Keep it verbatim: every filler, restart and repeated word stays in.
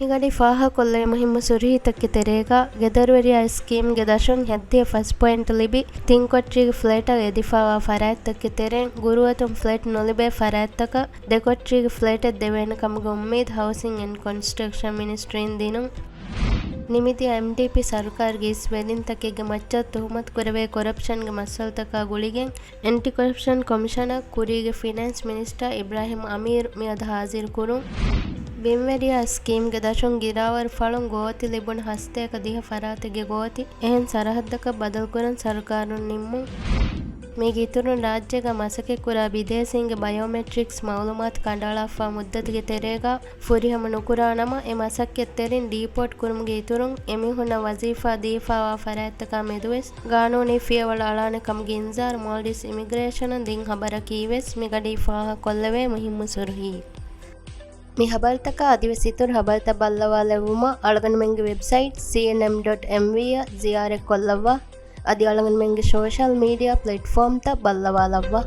މިގަޑީ ފާހަގަކޮށްލެވޭ މުހިއްމު ސުރުހީތަކުގެ ތެރޭގަ، ގެދޮރުވެރިޔާ ސްކީމްގެ ދަށުން ހައްދިހަ ފަސް ޕޮއިންޓް ލިބި، ތިން ކޮޓަރީގެ ފްލެޓަށް އެދިފައިވާ ފަރާތްތަކުގެ ތެރެއިން ގުރުއަތުން ފްލެޓް ނުލިބޭ ފަރާތްތަކަށް ދެ ކޮޓަރީގެ ފްލެޓެއް ދެވޭނެ ކަމުގެ އުއްމީދު ހައުސިން އެންޑް ކޮންސްޓްރަކްޝަން މިނިސްޓްރީން ދިނުން. ނިމިދިޔަ އެމްޑީޕީ ސަރުކާރުގެ އިސް ވެރިންތަކެއްގެ މައްޗަށް ތުހުމަތު ކުރެވޭ ކޮރަޕްޝަންގެ މައްސަލަތަކާ ގުޅިގެން، އެންޓި ކޮރަޕްޝަން ކޮމިޝަނަށް ކުރީގެ ފިނޭންސް މިނިސްޓަރ އިބްރާހިމް އަމީރު މިއަދު ހާޒިރު ކުރުން. ބިންވެރިޔާ ސްކީމްގެ ދަށުން ގިރާވަރު ފަޅުން ގޯތި ލިބުނު ހަސަތޭކަ ދިހަ ފަރާތެއްގެ ގޯތި އެހެން ސަރަހައްދަކަށް ބަދަލުކުރަން ސަރުކާރުން ނިންމުން. މީގެ އިތުރުން ރާއްޖޭގަ މަސައްކަތްކުރާ ބިދޭސީންގެ ބަޔޯމެޓްރިކްސް މައުލޫމާތު ކަނޑައަޅާފާ މުއްދަތުގެ ތެރޭގަ ފުރިހަމަ ނުކުރާ ނަމަ، އެ މަސައްކަތްތެރިން ޑީޕޯޓް ކުރުމުގެ އިތުރުން، އެމީހުންނަށް ވަޒީފާ ދީފާވާ ފަރާތްތަކާ މެދުވެސް ގާނޫނީ ފިޔަވަޅު އަޅާނެ ކަމުގެ އިންޒާރު މޯލްޑިވްސް އިމިގްރޭޝަނުން ދިން ހަބަރަކީވެސް މިގަޑީ ފާހަގަކޮށްލެވޭ މުހިއްމު ސުރުހީ. މި ހަބަރުތަކާ އަދިވެސް އިތުރު ހަބަރުތައް ބައްލަވާލެއްވުމަށް އަޅުގަނޑުމެންގެ ވެބްސައިޓް ސީއެންއެމް ޑޮޓް އެމްވީ އަށް ޒިޔާރަތްކޮށްލައްވާ. އަދި އަޅުގަނޑުމެންގެ ސޯޝަލް މީޑިއާ ޕްލެޓްފޯމްތައް ބައްލަވާލައްވާ.